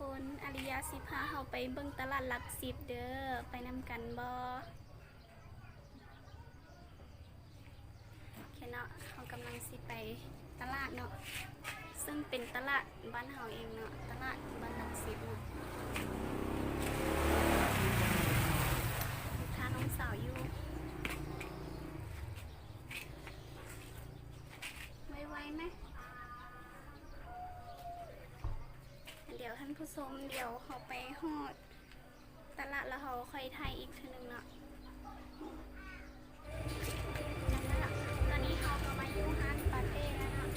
ຄົນ ອາລິຍາຊິພາເຮົາໄປເບິ່ງຕະຫຼາດຫຼັກສິບເດີ ໄປນຳກັນບໍ່? ໂອເຄເນາະ ເຮົາກຳລັງຊິໄປຕະຫຼາດເນາະ ເຊິ່ງເປັນຕະຫຼາດບ້ານເຮົາເອງເນາະ ຕະຫຼາດບ້ານຫຼັກສິບເນາະ ຖ້ານ້ອງສາວຢູ່ ໄວໆ ແມະ ດຽວທ່ານຜູ້ຊົມ ດຽວເຮົາໄປຮອດຕະຫຼາດແລ້ວເຮົາຄ່ອຍຖ່າຍອີກເທື່ອໜຶ່ງເນາະ. ຕອນນີ້ເຮົາກໍມາຢູ່ຮ້ານປາເຕ້ແລ້ວເນາະ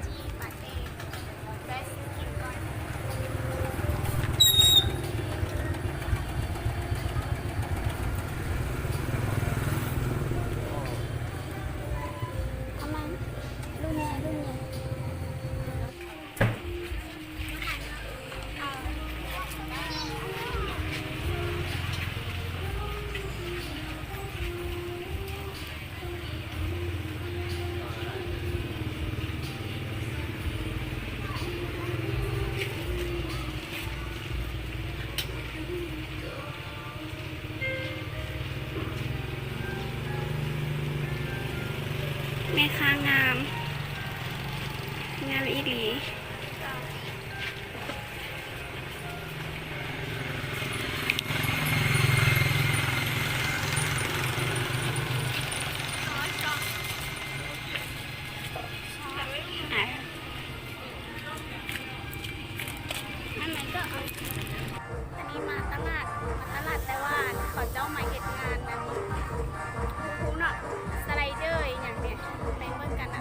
ຈີປາເຕ້ ແວະຊື້ກິນກ່ອນ ເອົາມາ ລຸ້ນໃຫຍ່ ລຸ້ນໃຫຍ່. ແມ່ຄ້າງາມ ງາມອີ່ຫຼີ. ອັນນີ້ມາຕະຫຼາດ ມາຕະຫຼາດ ແຕ່ວ່າເຂົາເຈົ້າມາເຮັດງານນັ້ນ ບໍ່ຮູ້ເນາະ ສະໄລເດີອີ່ຫຍັງນີ້ ໄປເບິ່ງກັນນະ.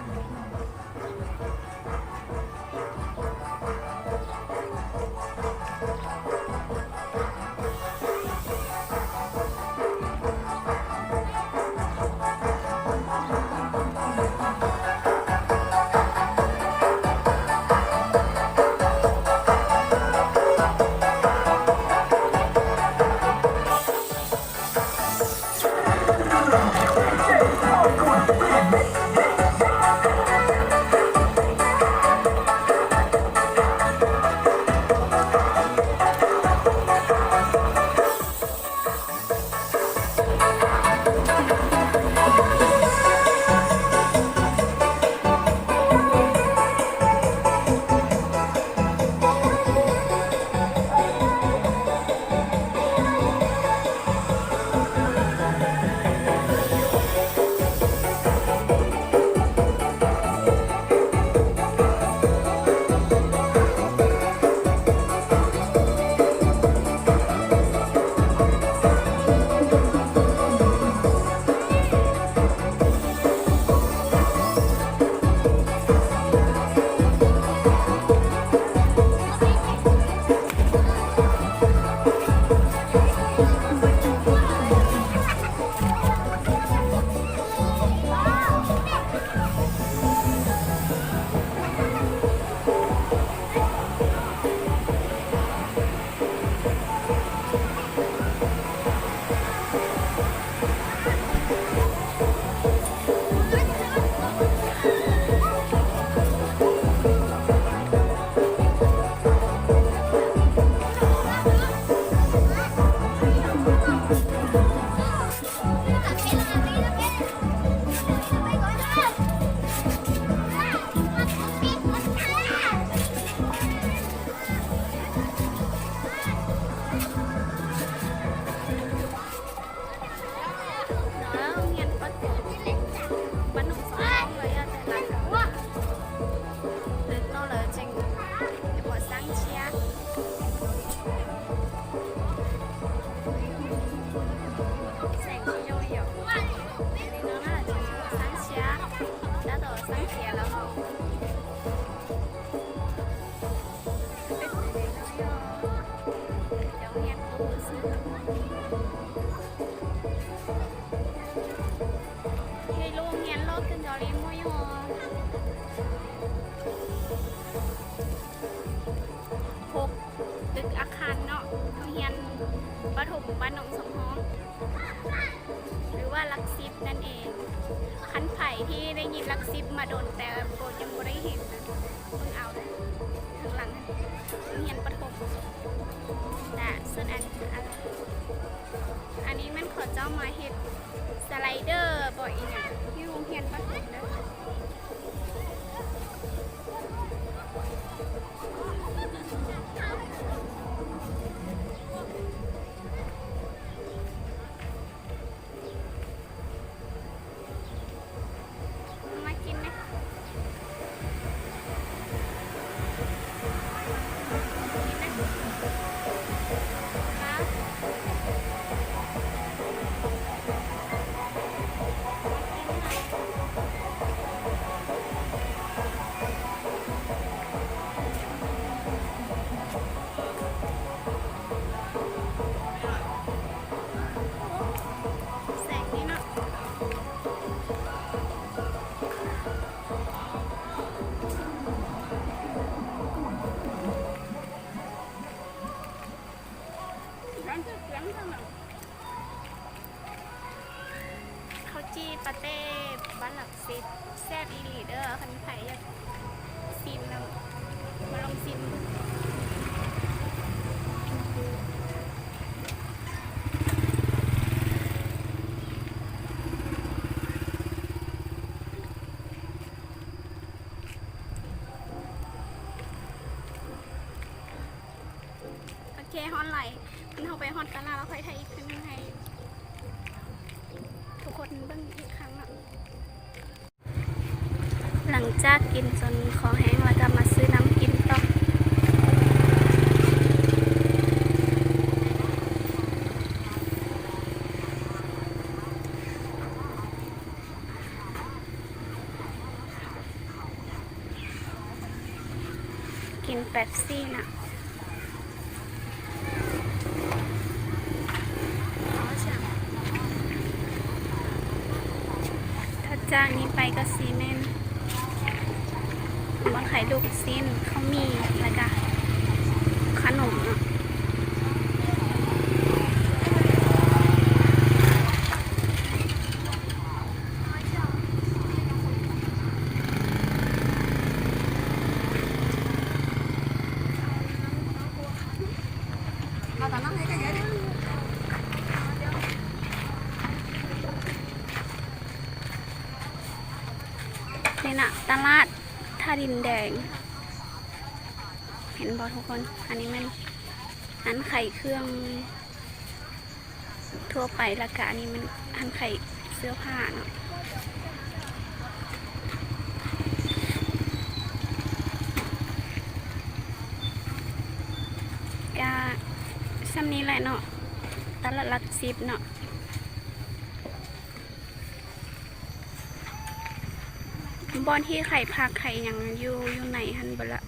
ຫົກ ຕຶກອາຄານເນາະ ໂຮງຮຽນປະຖົມບ້ານໜອງສຳຮອງ ຫຼືວ່າຫຼັກສິບນັ້ນເອງ. ຄັນໃຜທີ່ໄດ້ຍິນຫຼັກສິບມາດົນແຕ່ບໍ່ ຍັງບໍ່ໄດ້ເຫັນນະ ເບິ່ງເອົາເດີ ທາງຫຼັງ ໂຮງຮຽນປະຖົມ. ລະສ່ວນອັນ ອັນ ອັນນີ້ແມ່ນເຂົາເຈົ້າມາເຮັດສະໄລເດີບໍ ອີ່ຫຍັງ ຢູ່ໂຮງຮຽນປະຖົມເດີ. ມາກິນແມະ ກິນແມະ ມາ ແສງດີເນາະ. ເຂົ້າຈີ່ປາເຕ້ບ້ານຫຼັກສິບ ແຊບອີ່ຫຼີເດີ. ຄັນໃຜຢາກຊິມນຳ ມາລອງຊິມ. ໂອເຄ ຮອດແລ້ວ ເຮົາໄປຮອດຕະຫຼາດແລ້ວ ຄ່ອຍຖ່າຍອີກເທື່ອໜຶ່ງໃຫ້ທຸກຄົນເບິ່ງອີກຄັ້ງເນາະ. ຫຼັງຈາກກິນຈົນຄໍແຫ້ງແລ້ວ ກໍມາຊື້ນ້ຳກິນຕໍ່. ກິນເປັບຊີນະ. ຖັດຈາກນີ້ໄປກໍຊິແມ່ນບ່ອນຂາຍລູກຊີ້ນ, ເຂົ້າໝີ່ ແລ້ວກະຂະໜົມເນາະ. ນີ້ນະ ຕະຫຼາດທ່າດິນແດງ ເຫັນບໍ່ທຸກຄົນ? ອັນນີ້ແມ່ນຮ້ານຂາຍເຄື່ອງ ທົ່ວໄປ ແລ້ວກະອັນນີ້ມັນຮ້ານຂາຍເສື້ອຜ້າເນາະ. ກະສ່ຳນີ້ແຫຼະເນາະ ຕະຫຼາດຫຼັກສິບເນາະ. ບ່ອນທີ່ຂາຍຜັກຂາຍຫຍັງຢູ່ ຢູ່ໃນຫັ້ນເບິດລະ.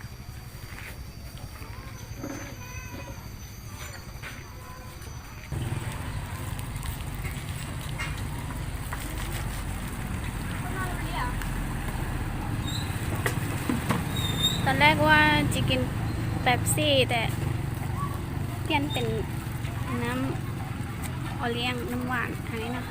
ຕອນແລກວ່າຈະກິນເປັບຊີ ແຕ່ປ່ຽນເປັນນ້ຳໂອລ້ຽງ ນ້ຳຫວານ ອັນນີ້ເນາະ.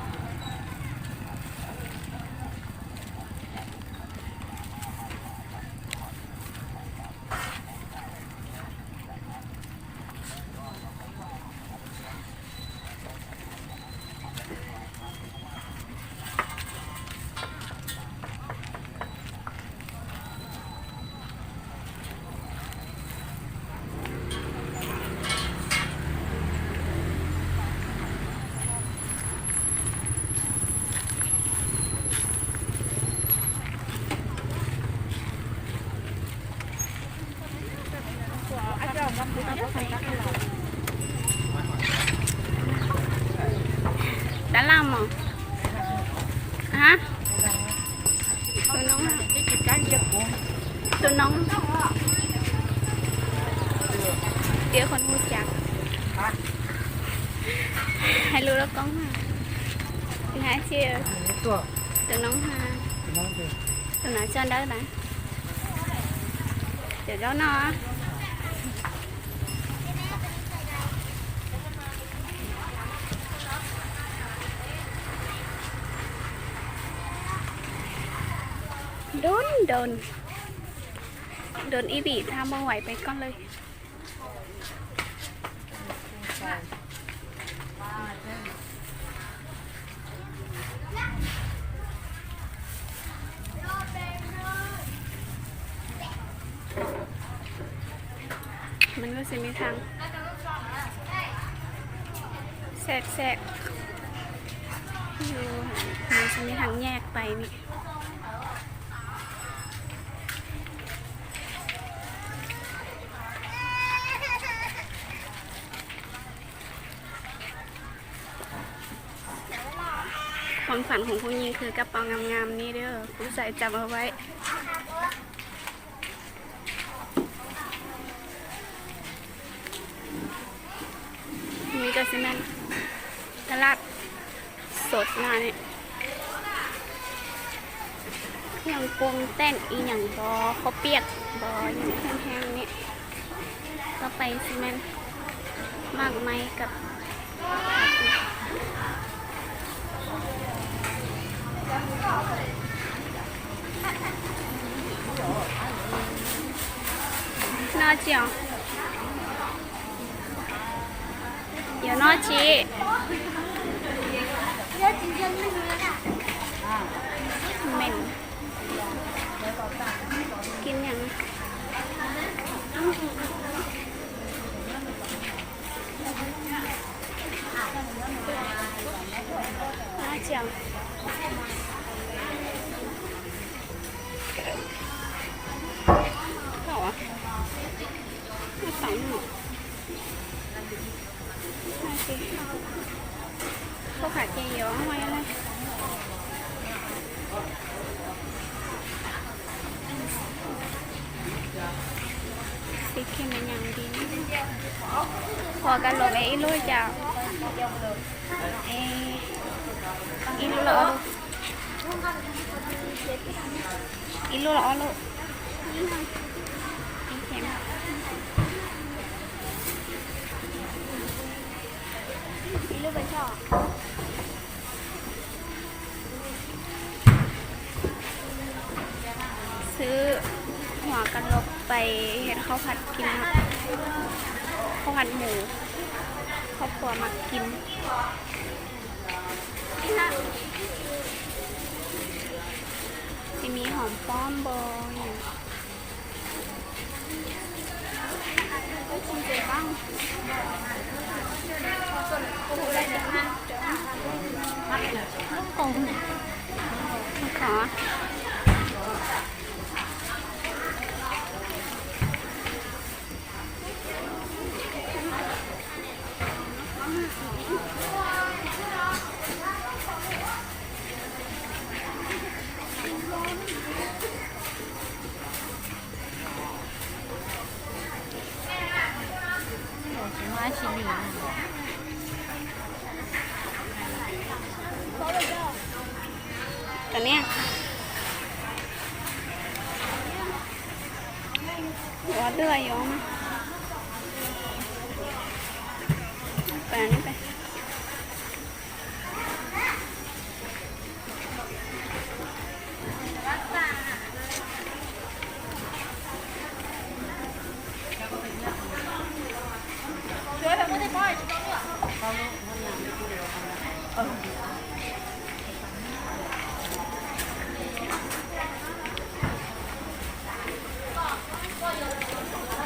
ຕະຫຼາດໝໍ ຮະ? ໂຕນ້ອງ ໂຕນ້ອງ ເຈີຄົນຮູ້ຈັກ ໃຫ້ຮູ້ລະກ້ອງ ຫາຊື່ ໂຕນ້ອງ ຫາ ໂຕນ້ອງ ເຊີນເດີນະ. ເດີເຈົ້າເນາະ ດົນ ດົນ ດົນອີ່ຫຼີ ຖ້າບໍ່ໄຫວໄປກ່ອນເລີຍ. ມັນກໍຊິມີທາງແຊກໆ ຢູ່ ມັນຊິມີທາງແຍກໄປນີ້. ຄວາມຝັນຂອງຜູ້ຍິງຄືກະເປົາງາມໆນີ້ເດີ້ ຜູ້ຊາຍຈຳເອົາໄວ້. ນີ້ກໍຊິແມ່ນຕະຫຼາດສົດນະນີ້ ເຄື່ອງປຸງແຕ່ງອີ່ຫຍັງບໍ ເຂົ້າປຽກບໍ ຫຍັງແຫ້ງໆນີ້. ຕໍ່ໄປຊິແມ່ນໝາກໄມ້ກັບ ນອດຽວ ເອີ ນອດຈີ່ ເໝັນ ກິນຫຍັງ? ເຂົ້າຜັດເຈຍອງໄວ້ເລີຍ. ຊິກິນເປັນຫຍັງດີ? ຫົວກະໂຫຼກເອອີໂລເຈົ້າ ເອ ອີໂລລະອອໂລ ອີໂລລະອອໂລ ອີໂລບັນຊອ ຊື້ຫົວກະໂຫຼກໄປເຮັດເຂົ້າຜັດກິນເນາະ ເຂົ້າຜັດໝູ ຄອບຄົວມັກກິນ. ຊິມີຫອມປ້ອມບໍ່? ໂຕເນີ້ຍ ເຫຼືອຢູ່ ເອົາມາ ໄປ ອັນນີ້ໄປ.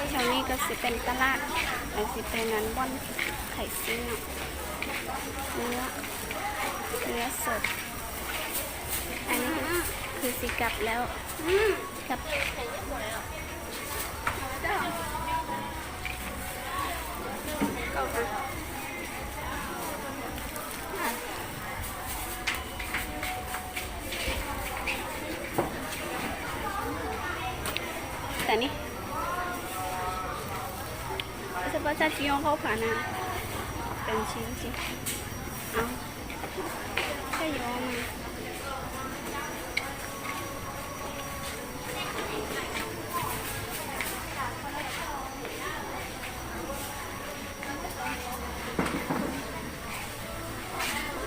ແຖວນີ້ກໍຊິເປັນຕະຫຼາດ ແລ້ວຊິເປັນອັນບ່ອນຂາຍຊີ້ນເນາະ ເນື້ອ ເນື້ອສົດ. ອັນນີ້ຄືຊິກັບແລ້ວ ກັບ ແຕ່ນີ້ ສະເພາະຊາດຈີ່ຮອງເຂົ້າຂານະ ເປັນຊິ້ນຈິ ເອົາ ຊາດຈີ່ຮອງມາ.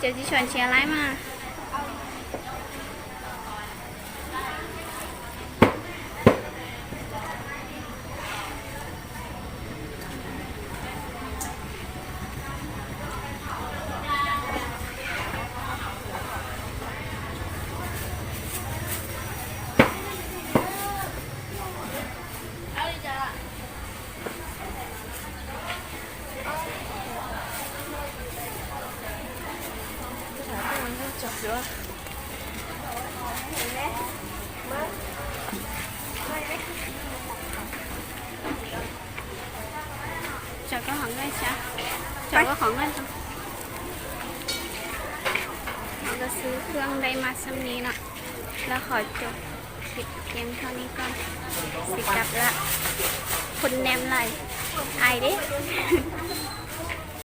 ເຈົ້າຊິຊວນເຊຍລາຍມາ. ເອົາອີກແລ້ວ. ເອົາເອົາເອົາເອົາ ເຮົາກະຊື້ເຄື່ອງໄດ້ມາຊ່ຳນີ້ເນາະ ແລ້ວຂໍຈົບຄລິບພຽງເທົ່ານີ້ກ່ອນ ຊິກັບລະ ຄົນແນມຫຼາຍ ອາຍເດ້.